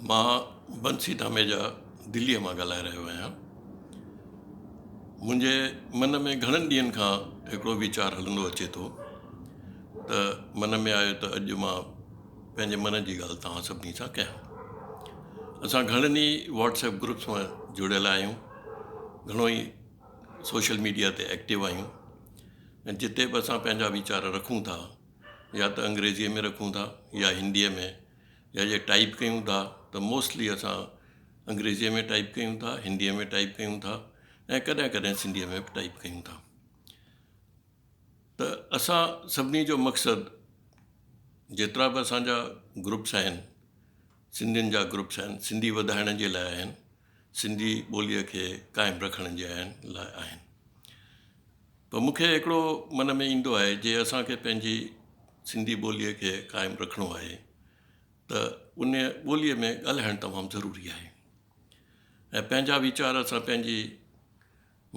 مان بنسي ڌاميجا دليء مان ڳالهائي رهيو آهيان. منهنجي من ۾ گهڻن ڏينهن کان هڪڙو ويچار هلندو اچي ٿو ته من ۾ آيو ته اڄ مان پنهنجي من جي ڳالهه توهان سڀني سان ڪيان. اسان گهڻن ئي واٽس ايپ گروپس مان جڙيل آهيون گهڻو ئي سوشل ميڊيا تي ايڪٽو آهيون ۽ جتي به اسان پنهنجا ويچار رکون ٿا يا ته انگريزيء ۾ رکون ٿا يا هنديء ۾ يا جي ٽائيپ ڪيون ٿا ته موسٽلي اسان انگريزيء ۾ ٽائيپ ڪيون ٿا هنديء ۾ ٽائيپ ڪيون ٿا ۽ ڪڏهن ڪڏهن سنڌيء ۾ به ٽائيپ ڪيون ٿا ته اسان سڀني جو مقصد جيترا به اسان جا گروپس آهن سنڌين جا گروپس آهن سنڌي وڌائڻ جي لاء آهن سنڌي ٻوليء کي قائم رکڻ جي آهن لاء آهن پر مون کي هڪڙو من ۾ ايندو آهي جي اسان کي پنهنجي سنڌي ٻوليء کي قائم رکڻو آهي ته ان ٻوليء ۾ ڳالهائڻ تمام ضروري آهي ۽ پنهنجا ويچار اسان پنهنجي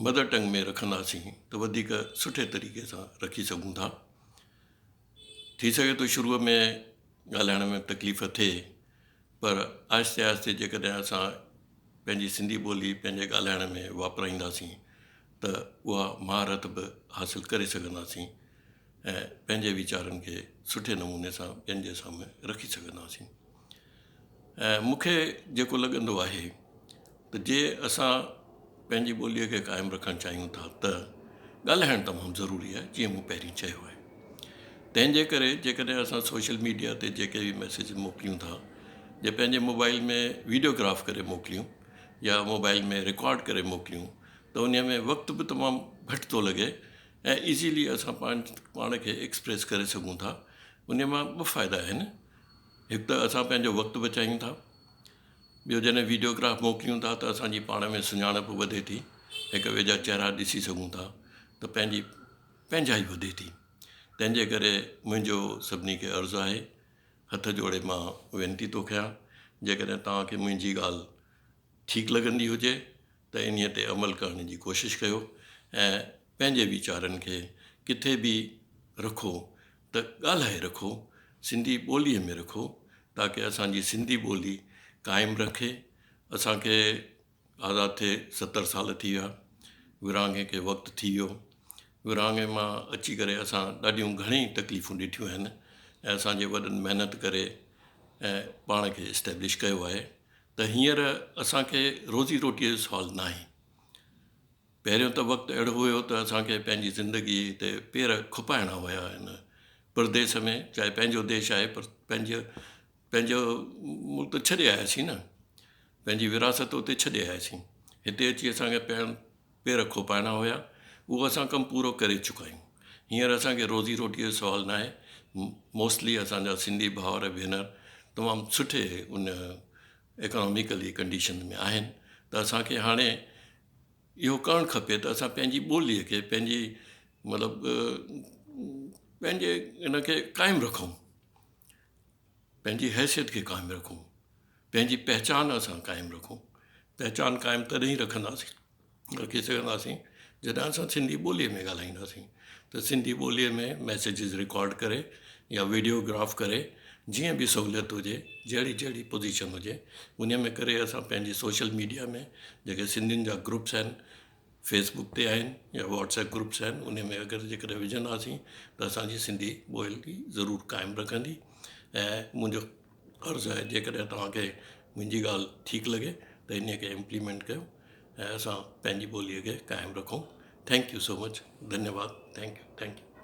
مدر ٽنگ ۾ رکنداسين ته وڌيڪ سٺي طريقي سان رکي سگهون ٿا ٿي سگهي ٿو شروع ۾ ڳالهائڻ ۾ تڪليف ٿئي پر آهستي آهستي جيڪڏهن اسان پنهنجي سنڌي ٻولي پنهنجي ڳالهائڻ ۾ واپرائينداسين ته اها مهارت به حاصل ڪري سگهنداسين ۽ پنهنجي ويچارن کي سٺي نموني سان ٻين جي سامهون رکي سگهنداسين ۽ مون کي جيڪو لڳندو آهي ته جي اسان پنهنجي ٻوليء کي قائم رکڻ چاهيون ٿا ته ڳالهائڻ تمام ضروري آهي جيئن مون پهرين چيو آهي تنهن جي ڪري جيڪڏهن اسان سوشل ميڊيا تي جيڪي به ميسيج موڪليون ٿا جي پنهنجي موبائل ۾ ويڊيوگراف ڪري موڪليون يا موبائل ۾ رڪارڊ ڪري موڪليون ته ان ۾ وقت به تمام گهٽ ٿو لڳي ۽ ايزلي اسان پاڻ پاڻ کي ايڪسپريس ڪري سگهون ٿا ان مان ٻه فائدا آهن هڪ ته اسان پنهنجو وقت بچايون ٿا ٻيو جڏهن ويڊيوگراف موڪليون ٿا ته اسان جي پاڻ ۾ سڃاڻپ وڌي ٿي هڪ ٻئي جا چهرا ڏسي سگهون ٿا ته پنهنجي پنهنجائي وڌي ٿي تنهن جي ڪري منهنجو سڀني کي عرض آهي هٿ جوڙي مان وينتي ٿو ڪيان جيڪڏهن توهان کي منهنجي ڳالهه ٺيڪ لڳندي هجي ته انهيء تي عمل ڪرڻ جي ڪوشش ڪيو ۽ پنهنجي ويچارن کي ڪٿي به رکو ته ڳالهائي رکو، سنڌي ٻوليء ۾ رکو تاڪه اسان جي سنڌي ٻولي قائم رکي. اسان کي آزاد ٿئي ستر سال ٿي ويا، ورهاڱي کي وقت ٿي ويو، ورهاڱي مان اچي ڪري اسان ڏاڍيون گهڻيئي تڪليفون ڏٺيون آهن ۽ اسان جي وڏن محنت ڪري ۽ پاڻ کي اسٽيبلش ڪيو آهي ته هينئر اسان کي روزي روٽيء جو سوال ناهي. پهريون ته وقت اهڙو هيو ته اسان کي پنهنجي زندگي تي پير کپائڻا هيا هن پرديس ۾ چاهي پنهنجو ديش آهي پر پنهنجو پنهنجو ملڪ ته ڇڏي آياسين نه پنهنجي وراثت اتي ڇڏي آياسين هتي اچي اسان کي پير پير کوپائڻا هيا اهو اسان ڪم پورو ڪري چڪا آهيون هينئر اسان کي روزي روٽيء جو سوال ناهي موسٽلي اسان جا سنڌي ڀائر ڀينر تمام سٺي ان اڪاناميڪلي ڪنڊيشن ۾ آهن ته اسان کي هاڻي اهو ڪرڻ کپي ته اسان پنهنجي ٻوليء کي پنهنجي مطلب پنهنجي ان کي قائم رکون پنهنجي حيثيت کي قائم رکون پنهنجي پهچان اسان قائم رکون پهچان قائم تڏهن ئي رکنداسين رکي سگهنداسين جڏهن اسان سنڌي ٻوليء ۾ ڳالهائينداسين ته سنڌي ٻوليء ۾ ميسيجز رڪارڊ ڪري يا وڊيوگراف ڪري جيئن به سهوليت هجي جهڙي جهڙي پوزيشن هجي ان ۾ ڪري اسان پنهنجي سوشل ميڊيا ۾ جيڪي سنڌين جا گروپس آهن فيس بڪ تي آهن يا واٽس ايپ گروپس آهن ان ۾ اگر جيڪڏهن وجهنداسين ته اسانجي سنڌي ٻولي ضرور قائم رکندي ۽ منهنجو عرض آهي جيڪڏهن توهان کي منهنجي ڳالهه ٺيڪ لڳي ته ان کي امپليمينٽ ڪيو ۽ اسان پنهنجي ٻوليء کي قائم رکون thank you so much ڌنيواد thank you thank you.